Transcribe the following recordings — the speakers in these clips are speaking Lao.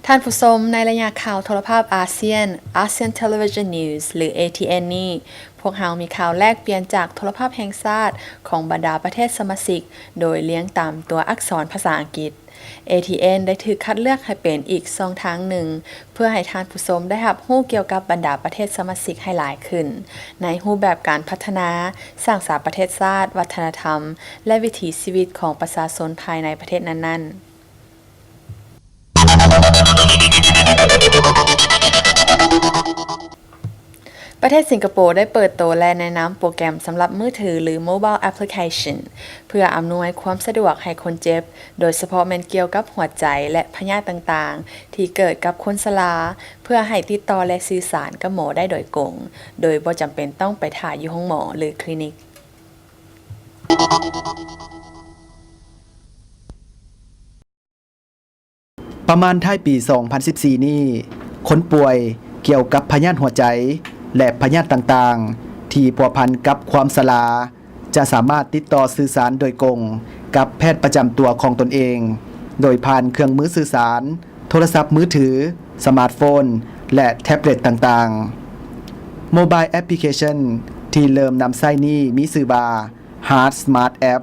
ທ່ານຜູ້ຊົມ, ໃນໄລຍະຂ່າວໂທລະພາບອາຊຽນ ASEAN Television News ຫຼື ເອທີເອັນ ນີ້, ພວກເຮົາມີຂ່າວແລກປ່ຽນຈາກໂທລະພາບແຫ່ງຊາດຂອງບັນດາປະເທດສະມາຊິກ ໂດຍລຽງຕາມຕົວອັກສອນພາສາອັງກິດ. ເອທີເອັນ ໄດ້ຖືກຄັດເລືອກໃຫ້ເປັນອີກຊ່ອງທາງໜຶ່ງ ເພື່ອໃຫ້ທ່ານຜູ້ຊົມໄດ້ຮັບຮູ້ກ່ຽວກັບບັນດາປະເທດສະມາຊິກໃຫ້ຫຼາຍຂຶ້ນ ໃນຮູບແບບການພັດທະນາ, ສ້າງສາປະເທດຊາດ, ວັດທະນະທຳ ແລະ ວິຖີຊີວິດຂອງປະຊາຊົນພາຍໃນປະເທດນັ້ນໆ. ປະເທດສິງກະໂປໄດ້ເປີດໂຕ ແລະ ແນະນຳໂປຣແກຣມສຳລັບມືຖື ຫຼື Mobile Application ເພື່ອອຳນວຍຄວາມສະດວກໃຫ້ຄົນເຈັບ, ໂດຍສະເພາະແມ່ນກ່ຽວກັບຫົວໃຈ ແລະ ພະຍາດຕ່າງໆ ທີ່ເກີດກັບຄົນຊະລາ, ເພື່ອໃຫ້ຕິດຕໍ່ ແລະ ສື່ສານກັບໝໍໄດ້ໂດຍກົງ, ໂດຍບໍ່ຈຳເປັນຕ້ອງໄປຖ້າຢູ່ໂຮງໝໍ ຫຼື ຄລີນິກ. ປະມານທ້າຍປີສອງພັນສິບສີ່ນີ້, ຄົນປ່ວຍກ່ຽວກັບພະຍາດຫົວໃຈ ແລະ ພະຍາດຕ່າງໆ ທີ່ພົວພັນກັບຄວາມຊະລາ ຈະສາມາດຕິດຕໍ່ສື່ສານໂດຍກົງກັບແພດປະຈຳຕົວຂອງຕົນເອງ ໂດຍຜ່ານເຄື່ອງມືສື່ສານ, ໂທລະສັບມືຖື, ສະມາດໂຟນ ແລະ ແທັບເລັດຕ່າງໆ. Mobile Application ທີ່ເລີ່ມນຳໃຊ້ນີ້ມີຊື່ວ່າ Heart Smart App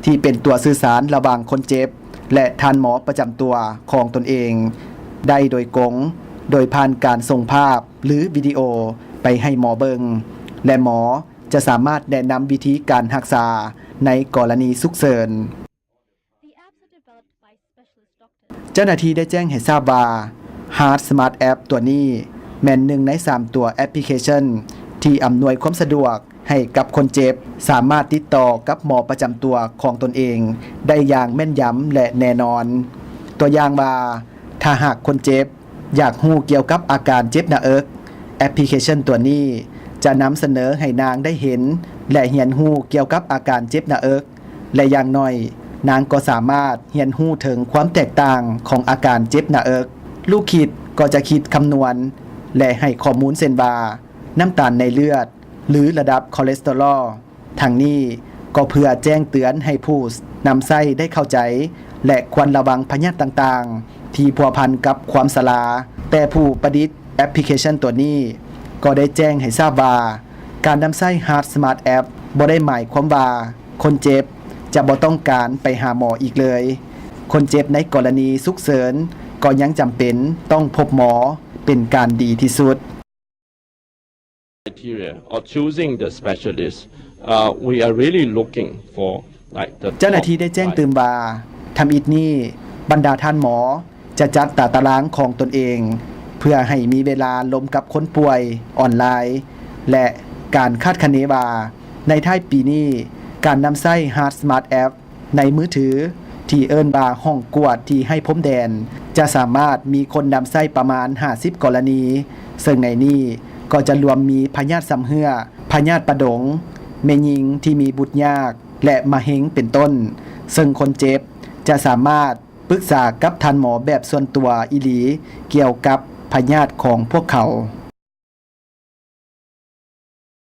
ທີ່ເປັນຕົວສື່ສານລະຫວ່າງຄົນເຈັບ ແລະ ທ່ານໝໍປະຈຳຕົວຂອງຕົນເອງໄດ້ໂດຍກົງ, ໂດຍຜ່ານການສົ່ງພາບ ຫຼື ວິດີໂອໄປໃຫ້ໝໍເບິ່ງ ແລະ ໝໍຈະສາມາດແນະນຳວິທີການຮັກສາໃນກໍລະນີສຸກເສີນ. ເຈົ້າໜ້າທີ່ໄດ້ແຈ້ງໃຫ້ຊາບວ່າ Heart Smart App ຕົວນີ້ແມ່ນໜຶ່ງໃນສາມຕົວແອັບພລິເຄຊັນທີ່ອຳນວຍຄວາມສະດວກໃຫ້ກັບຄົນເຈັບ ສາມາດຕິດຕໍ່ກັບໝໍປະຈຳຕົວຂອງຕົນເອງໄດ້ຢ່າງແມ່ນຢຳ ແລະ ແນ່ນອນ. ຕົວຢ່າງວ່າ, ຖ້າຫາກຄົນເຈັບຢາກຮູ້ກ່ຽວກັບອາການເຈັບໜ້າເອິກ, ແອັບພລິເຄຊັນຕົວນີ້ຈະນຳສະເໜີໃຫ້ນາງໄດ້ເຫັນ ແລະ ຮຽນຮູ້ກ່ຽວກັບອາການເຈັບໜ້າເອິກ ແລະ ຢ່າງໜ້ອຍນາງກໍສາມາດຮຽນຮູ້ເຖິງຄວາມແຕກຕ່າງຂອງອາການເຈັບໜ້າເອິກ. ລູກຄິດກໍຈະຄິດຄຳນວນ ແລະ ໃຫ້ຂໍ້ມູນເຊັ່ນວ່າ ນ້ຳຕານໃນເລືອດ ຫຼື ລະດັບຄໍເລສເຕີຣອລ. ທັງນີ້ກໍເພື່ອແຈ້ງເຕືອນໃຫ້ຜູ້ນຳໃຊ້ໄດ້ເຂົ້າໃຈ ແລະ ຄວນລະວັງພະຍາດຕ່າງໆທີ່ພົວພັນກັບຄວາມຊະລາ. ແຕ່ຜູ້ປະດິດແອັບພລິເຄຊັນຕົວນີ້ກໍໄດ້ແຈ້ງໃຫ້ຊາບວ່າ ການນຳໃຊ້ Heart Smart App ບໍ່ໄດ້ໝາຍຄວາມວ່າ ຄົນເຈັບຈະບໍ່ຕ້ອງການໄປຫາໝໍອີກເລີຍ. ຄົນເຈັບໃນກໍລະນີສຸກເສີນກໍຍັງຈຳເປັນຕ້ອງພົບໝໍເປັນການດີທີ່ສຸດ. Criteria or choosing the specialist, uh, we are really looking for, like, the ເຈົ້າໜ້າທີ່ໄດ້ແຈ້ງຕື່ມວ່າ ທຳອິດນີ້ບັນດາທ່ານໝໍ ຈະຈັດຕາຕະລາງຂອງຕົນເອງ ເພື່ອໃຫ້ມີເວລາລົມກັບຄົນປ່ວຍອອນລາຍ ແລະ ການຄາດຄະເນວ່າ ໃນທ້າຍປີນີ້ ການນຳໃຊ້ Heart Smart App ໃນມືຖື ທີ່ເອີ້ນວ່າຫ້ອງກວດທີ່ໄຮ້ພົມແດນ ຈະສາມາດມີຄົນນຳໃຊ້ປະມານຫ້າສິບກໍລະນີ, ເຊິ່ງໃນນີ້ກໍຈະລວມມີພະຍາດຊຳເຮື້ອ, ພະຍາດປະດົງ, ແມ່ຍິງທີ່ມີບຸດຍາກ ແລະ ມະເຮັງເປັນຕົ້ນ, ເຊິ່ງຄົນເຈັບຈະສາມາດ ປຶກສາກັບທ່ານໝໍແບບສ່ວນຕົວອີ່ຫຼີກ່ຽວກັບພະຍາດຂອງພວກເຂົາ.